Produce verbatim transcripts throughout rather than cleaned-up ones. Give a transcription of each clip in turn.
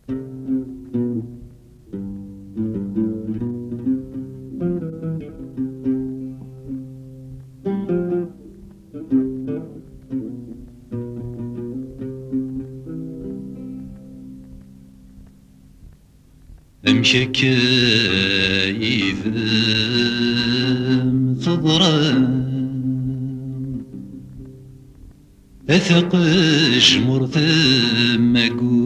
Amek akka i yid-m teḍra? A taqejmurt am wagu,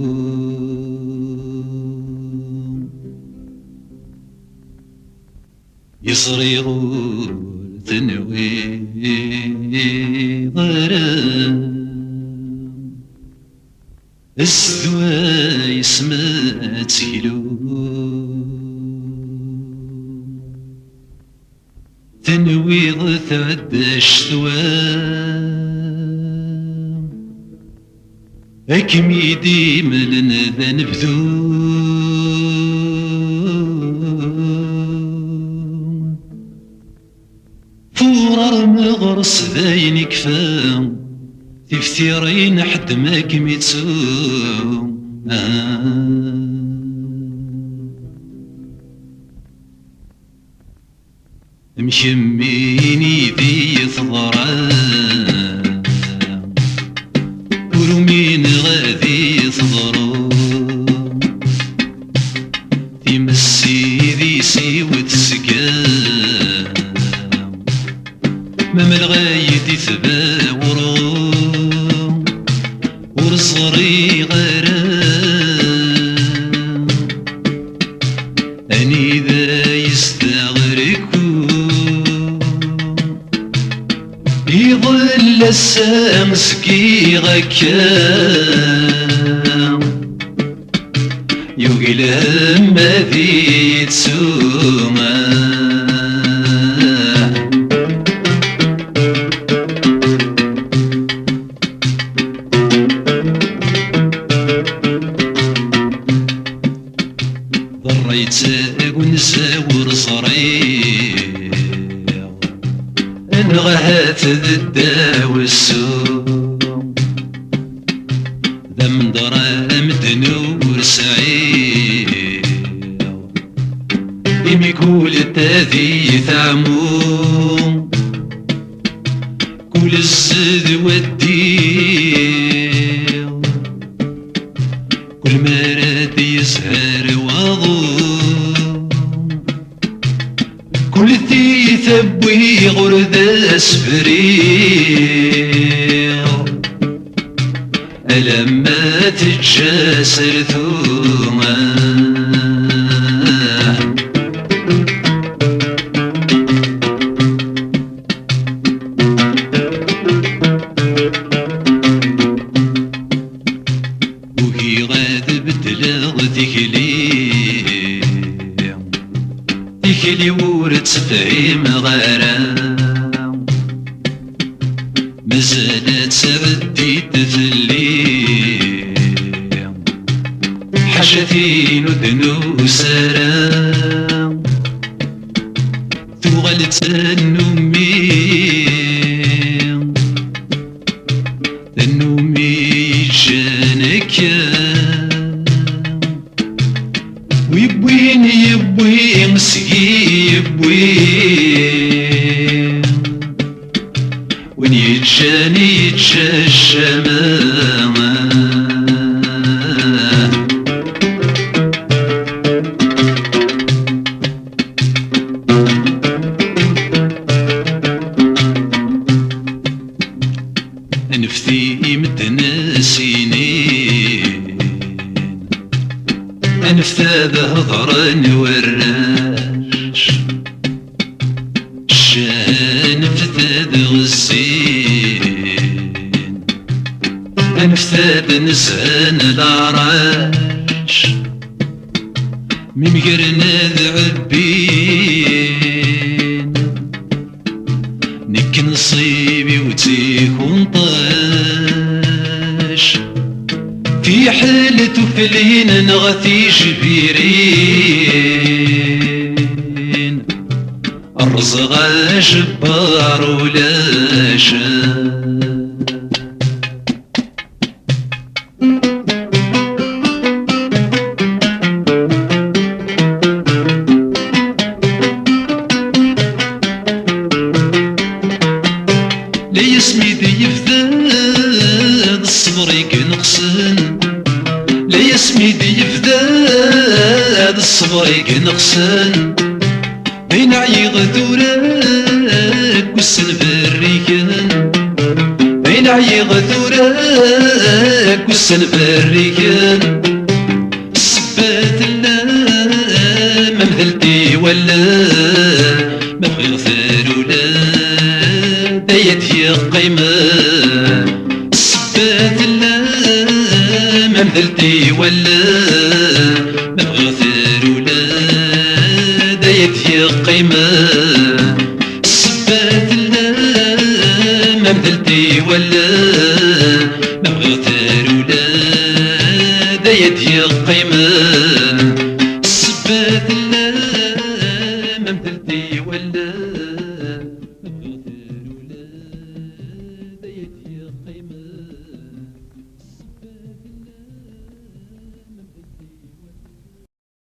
yeẓri ur tenwiḍ ara. Zzedwa yesma teglu, tenwiḍ tɛedda ccetwa, akken i d-imlen d anebdu. Furar meɣres d ayen ikfa, tiftirin ḥedd ma kem-ittu. Ah. Mkemmini di teḍra, ur umineɣ ad i teḍru. Times idis-iw tesga, ma malɣa-yi-d itbawru, ur ẓriɣ ara anida yezdeɣ rekku. Iḍellas-a zgiɣ akka, yugi lhemm ad ittu. Ḍerra yettag unzaw ur ẓriɣ, neɣ ahat d ddaw ssu. D amendar amedden ur sɛiɣ, imi kul tadi teɛmu, kul zzed waddiɣ, kul mara d-yezher waḍu. Kul tiyita wwiɣ ur d as-friɣ, alamma teǧǧa asertu. Ugiɣ ad beddleɣ tikli, tikli ur tt-fhimeɣ ara. Mazal ad tɛeddi-d fell-i, ḥaca tin ur d-nusi ara. Tuɣal d tannumi, tannumi yeǧǧan akka. Wi wwin yewwi, seg-i yewwi. Win yeǧǧan yeǧǧa ccama. Anfet i medden a s-inin, anfet ad hedren warrac. Ccah anfet ad ɣezzin, anfet ad nezhen leɛrac. Mi mgren ad ɛebbin, nekk nṣib-iw d tikunṭac. Fiḥel tuflin neɣ tijbirin, rẓeɣ ajebbar ulac. Ay asmi d-yebda d ṣṣber i ineqsen, d ayen ɛyiɣ tura deg ussan berriken. D ayen ɛyiɣ tura deg ussan berriken. Ssebba tellam amdel tiwalla, ma bɣiɣ trula d aya d-yeqqimen. Ssebba tellam amdel tiwalla, ma bɣiɣ trula d aya d-yeqqimen. Ssebba tellam amdel tiwalla, ma bɣiɣ trula d aya d-yeqqimen. Ssebba tellam amdel tiwalla, ma bɣiɣ